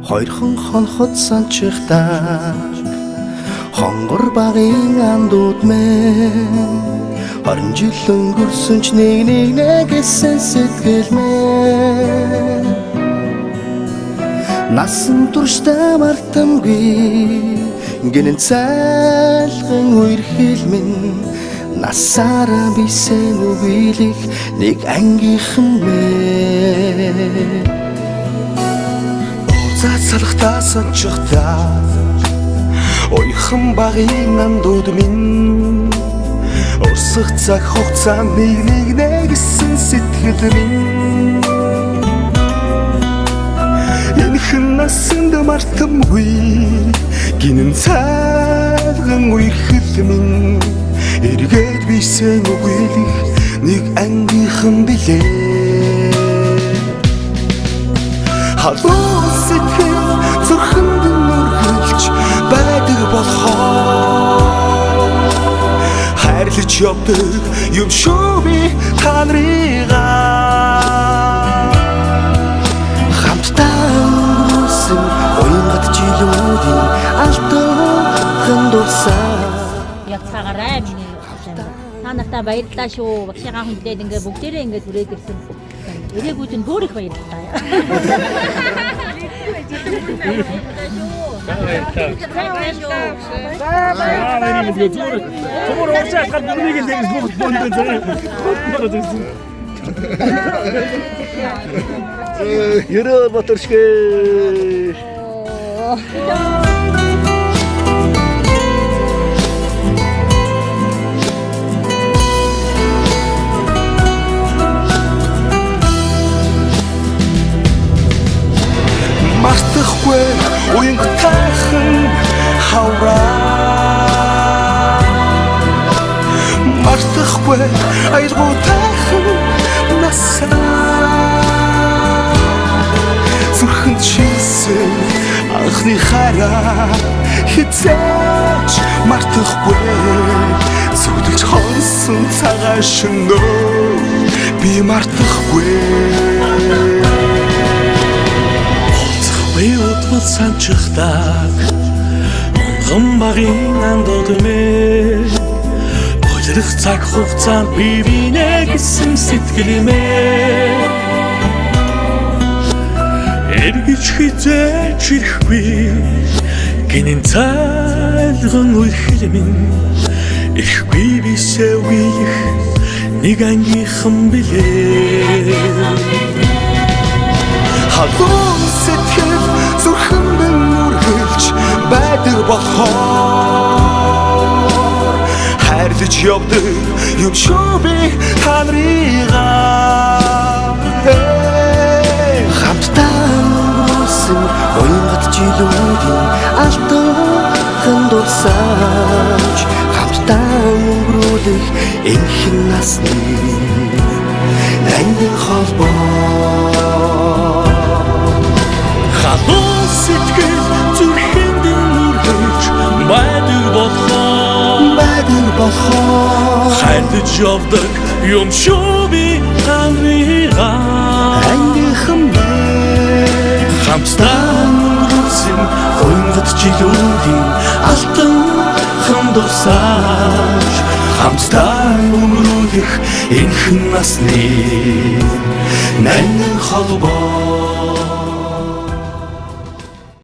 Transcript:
Хоёрхан хонхот санчихдаг хонгор багын андууд мэн 20 жил өнгөрсөн ч нэг нэг нэгсэн сэтгэл мэн насан туршдаа мартамгүй гинэн цайлган үерхэл минь насаараа бисэн үгүйлэх нэг ангийнхан мэн. Уулзаад салхтаа санчихтаа уяхан багын андууд минь урсах цаг хугацаа нэг нэг нэгсэн сэтгэл минь энхэн насанд мартамгүй гинэн цайлган үерхэл минь эргээд бисэн үгүйлэх нэг ангийнхан билээ. Халуун сэтгэл зүрхэнд нүргэлж байдаг болохоор хайрлаж явдаг юм шүү би та нарыгаа. Хамтдаа өнгөрүүлсэн уянгат жилүүдийн алтан дурсаа Явцгаагаарай миний та нартаа баярлалаа шүү. Багшийнхаа хүндлээд ингээ бүгдээрээ ингээ түрээд ирсэн. Ирээгүүд нь бүр их баярлалаа. Аа энэ юм зүгээр. Төмөр уурчаа хад бүгнийг л тэгс бүгд бөндөн зэрэг. Бүгд зэрэг. Ерөө Батөршгэ. Мартахгүй уянгатайхан хавраа мартахгүй аялгуутайхан насаа зүрхэнд шилсэн анхны хайраа хизээч мартахгүй зүудэлж хонсон цагаан шөнөө би мартахгүй. Би удвал санчихдаг Онгон багын андууд мэ Улирах цаг хугацаанд би бинэ гэсэн сэтгэл мэ эргэж хизээч ирэхгүй гинэн цайлган үерхэл минь ирэхгүй бисээ үеих нэг ангийнхан билээ. Халуун сэтгэл зүрхэнд нүргэлж байдаг болохоор хайрлаж явдаг юм шүү би та нарыгаа. Хамтдаа өнгөрүүлсэн уянгат жилүүдийн алтан дурсамж хамтдаа өнгөрүүлэх энхэн насны нандин холбоо. Халуун сэтгэл зүрхэнд нүргэлж байдаг болохоор байдаг болохоор хайрлаж явдаг юм шүү би та нарыгаа. Ангийнхан мэн Хамтдаа өнгөрүүлсэн уянгат жилүүдийн алтан дурсамж хамтдаа өнгөрүүлэх энхэн насны нандин холбоо.